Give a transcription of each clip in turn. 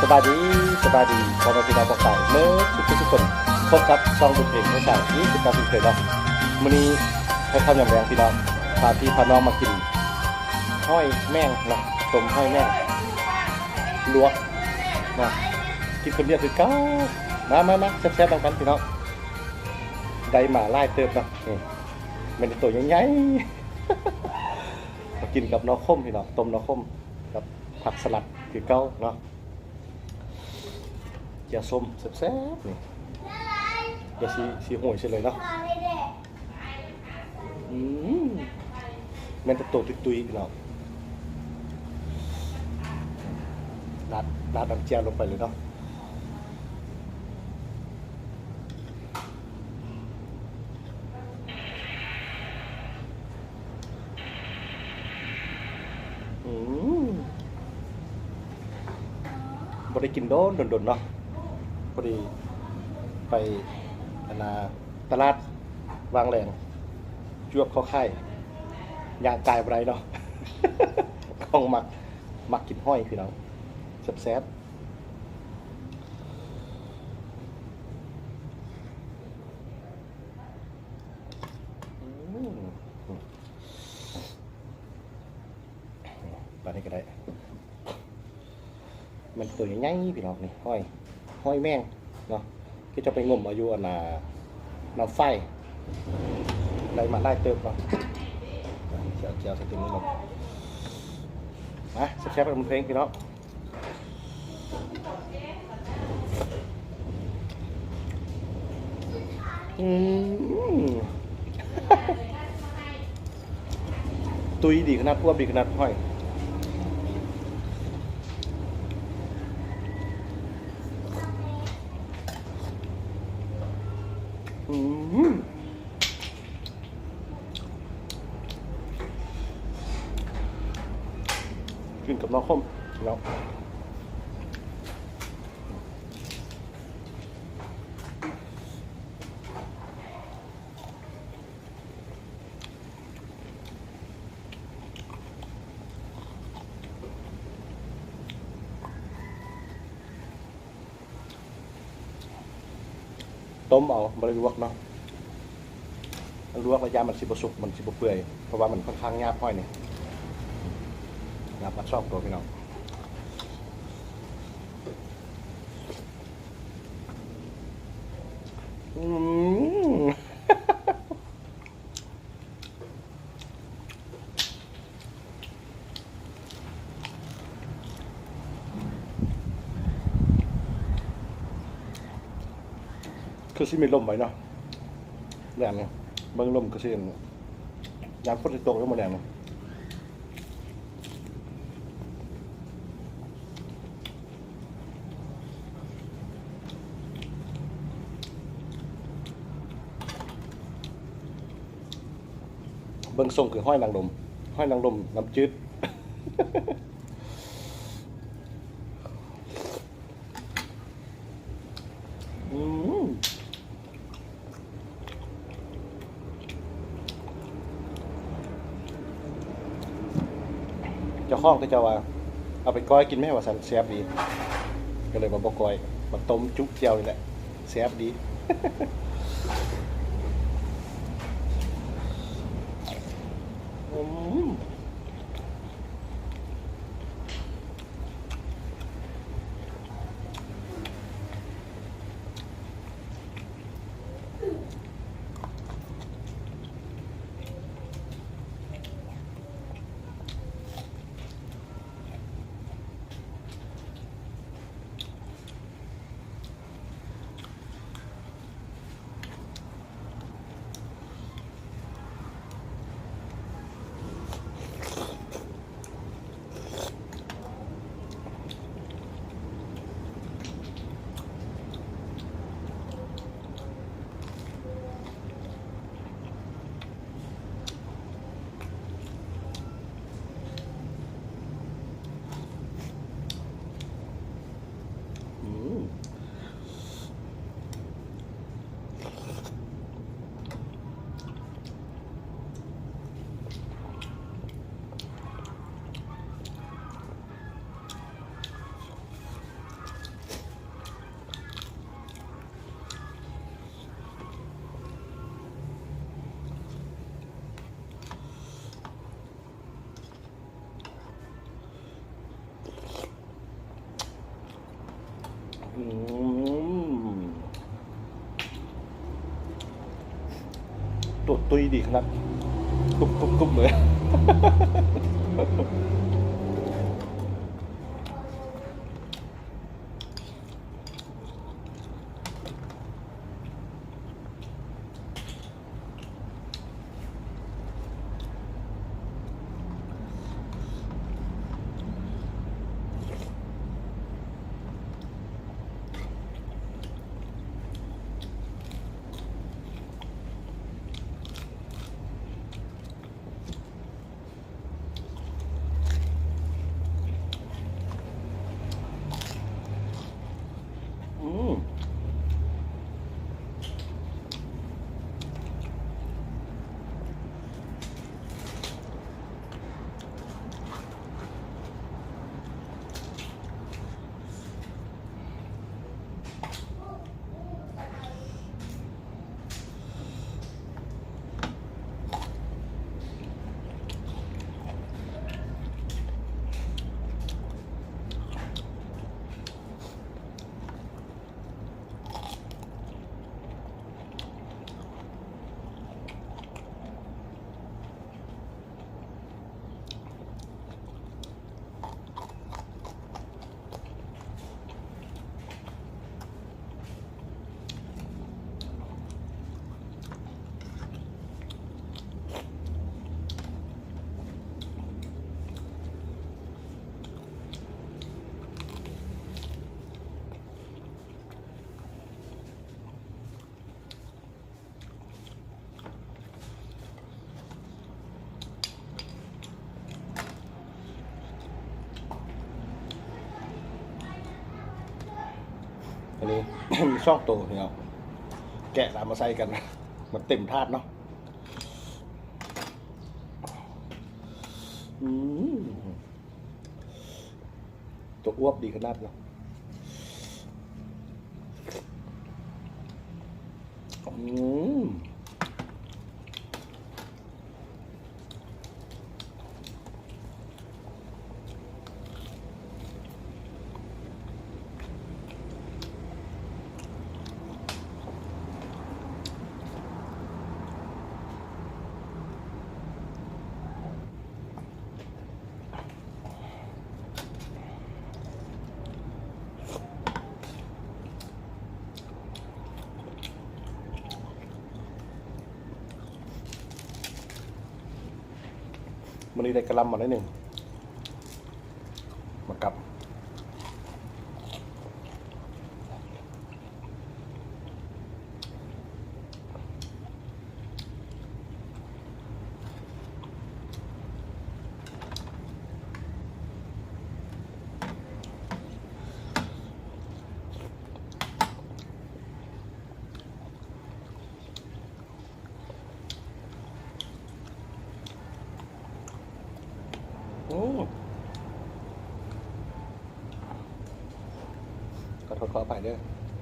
ສະບາຍດີ ສະບາຍດີ ພໍ່ແມ່ພີ່ນ້ອງປ້ອງປາຍເໝິດທຸກໆຄົນ. ພົບກັບຊ່ອງບຸນເພັງ ໃນສາຍທີ່ສິບເກົ້າເຊັ່ນເຄີຍເນາະ. ມື້ນີ້ເຂົ້າຄ່ຳຍາມແລງ ພີ່ນ້ອງ ພາພີ່ພານ້ອງມາກິນຫອຍແມງເນາະ, ຕົ້ມຫອຍແມງ ລວກເນາະ, ກິນຄົນດຽວຄືເກົ່າ. ມາ ມາ ມາ ແຊບໆນຳກັນ ພີ່ນ້ອງ. ໄດ້ມາຫຼາຍເຕີບເນາະ, ນີ້ ແມ່ນໂຕໃຫຍ່ໆ ມາກິນກັບໜໍ່ຂົມ ພີ່ນ້ອງ, ຕົ້ມໜໍ່ຂົມກັບຜັກສະຫຼັດຄືເກົ່າເນາະ. ແຈ່ວສົ້ມແຊບໆ ນີ້ ດຽວຊິ ຊິໂຫຍໃສ່ເລີຍເນາະ. ອືມ ແມ່ນແຕ່ໂຕຕຸ້ຍໆ ພີ່ນ້ອງ. ລາດ ລາດນ້ຳແຈ່ວລົງໄປເລີຍເນາະ. ອືມ ບໍ່ໄດ້ກິນດົນ ດົນໆເນາະ. ພໍດີໄປ ອັນນ່າ ຕະຫຼາດວາງແຫຼງ ຈວບເຂົ້າຂາຍ ຍ່າງກາຍບໍ່ໄດ້ເນາະ. ຂອງມັກ ມັກກິນຫອຍ ພີ່ນ້ອງ ແຊບໆ. ອືມ ປານນີ້ກໍໄດ້ ແມ່ນໂຕໃຫຍ່ໆ ພີ່ນ້ອງ. ນີ້ຫອຍ ຫອຍແມງເນາະ, ທີ່ຈະໄປງົມເອົາຢູ່ ອັນນ່າ ນ້ຳຝາຍ ໄດ້ມາຫຼາຍເຕີບເນາະ. ແຈ່ວ ແຈ່ວໃສ່ເຕັມເລີຍເນາະ. ມາແຊບໆກັນເພງ ພີ່ນ້ອງ. ອືມ ຕຸ້ຍດີຂະໜາດ ອວບດີຂະໜາດ ຫອຍ. ອືມ ກິນກັບໜໍ່ຂົມເນາະ. ຕົ້ມເອົາ ບໍ່ໄດ້ລວກເນາະ, ລວກແລ້ວຢ້ານມັນຊິບໍ່ສຸກ ມັນຊິບໍ່ເປື່ອຍ ເພາະວ່າມັນຂ້ອນຂ້າງຫຍາບ ຫອຍນີ້. ຫຍາບມາສອງໂຕ ພີ່ນ້ອງ. ອືມ ຄືຊິມີລົມໄວ້ເນາະ ແດດນີ້ ເບິ່ງລົມຄືຊິ ຢ້ານຝົນຊິຕົກຢູ່ມື້ແລງນີ້. ເບິ່ງຊົງຄືຫອຍນາງລົມ ຫອຍນາງລົມນ້ຳຈືດ. ອືມ ເຈົ້າຂອງເຂົາເຈົ້າວ່າ ເອົາໄປກ້ອຍກິນແມ້ວ່າຊັ້ນ ແຊບດີ. ກໍເລີຍວ່າບໍ່ກ້ອຍ ມາຕົ້ມຈຸແຈ່ວນີ້ແຫຼະ ແຊບດີ. ອືມ. ໂຕດຕຸ້ຍດີຂະໜາດ ຕຸບໆໆເລີຍ. ອືມ. ອັນນີ້ ມີສອງໂຕພີ່ນ້ອງ ແກະແລ້ວເອົາມາໃສ່ກັນ ມັນເຕັມຖາດເນາະ. ອືມ. ຕົວອວບດີຂະໜາດເນາະ. ອືມ. ມື້ນີ້ໄດ້ກະຫຼ່ຳມາໜ້ອຍໜຶ່ງ ມາກັບ. ໂອ້ ຂໍໂທດຂໍອະໄພເດີ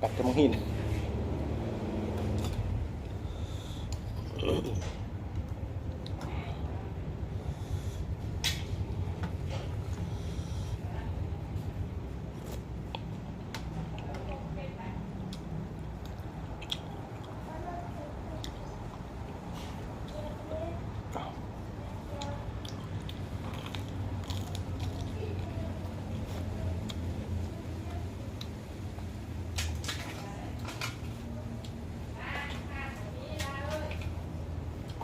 ກັດແຕ່ໝາກຫີນ. ອ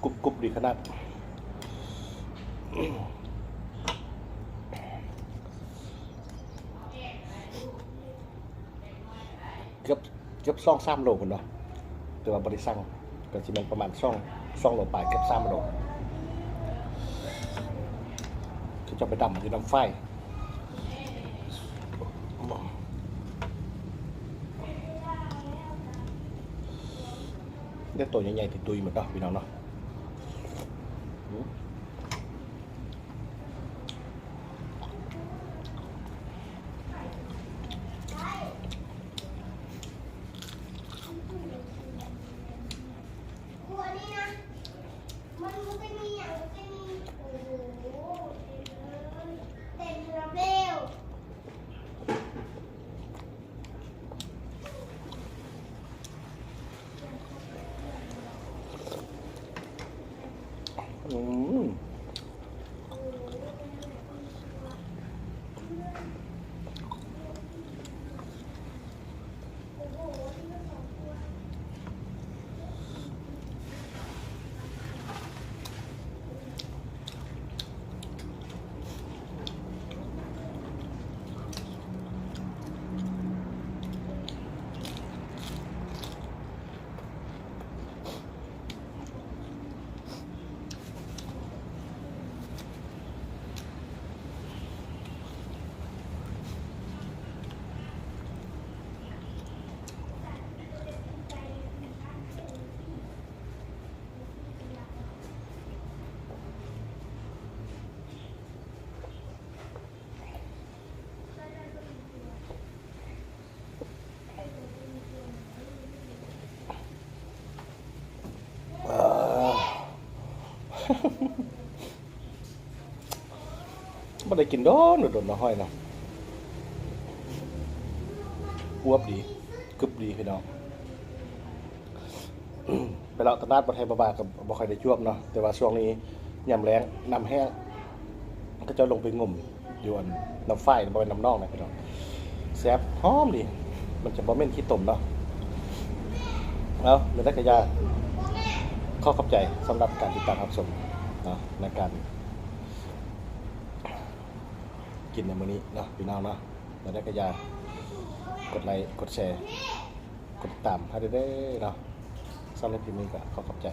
ກຸບໆ ດີຂະໜາດ. ເກືອບ ເກືອບສອງສາມໂລພຸ້ນເນາະ ແຕ່ວ່າບໍ່ໄດ້ຊັ່ງ ກໍຊິແມ່ນປະມານສອງ ສອງໂລປາຍ ເກືອບສາມໂລ ຄືຈະໄປດຳຢູ່ນ້ຳຝາຍ. ໄດ້ໂຕໃຫຍ່ໆ ຕຸ້ຍໆ ໝົດເນາະ ພີ່ນ້ອງເນາະ. ບໍ່ໄດ້ກິນດົນ ດົນເນາະ ຫອຍເນາະ. ອວບດີ ກຶບດີ ພີ່ນ້ອງ. ໄປເລາະຕະຫຼາດວັດໄທບາບາກໍບໍ່ຄ່ອຍໄດ້ຈວບເນາະ ແຕ່ວ່າຊ່ວງນີ້ຍາມແລ້ງນ້ຳແຫ້ງ ເຂົາເຈົ້າລົງໄປງົມຢູ່ອັນນ້ຳຝາຍ ບໍ່ແມ່ນນ້ຳໜອງນະພີ່ນ້ອງ. ແຊບ ຫອມດີ ມັນຈະບໍ່ເໝັນຂີ້ຕົມເນາະ. ເອົາ ແນວໃດກໍຢ່າ ຂໍຂອບໃຈສຳລັບການຕິດຕາມຮັບຊົມເນາະ ໃນການກິນໃນມື້ນີ້ເນາະ ພີ່ນ້ອງເນາະ. ແນວໃດກໍຢ່າກົດໄລ ກົດແຊ ກົດຕິດຕາມໃຫ້ເດີເນາະ. ສຳລັບຄລິບນີ້ກໍຂໍຂອບໃຈ.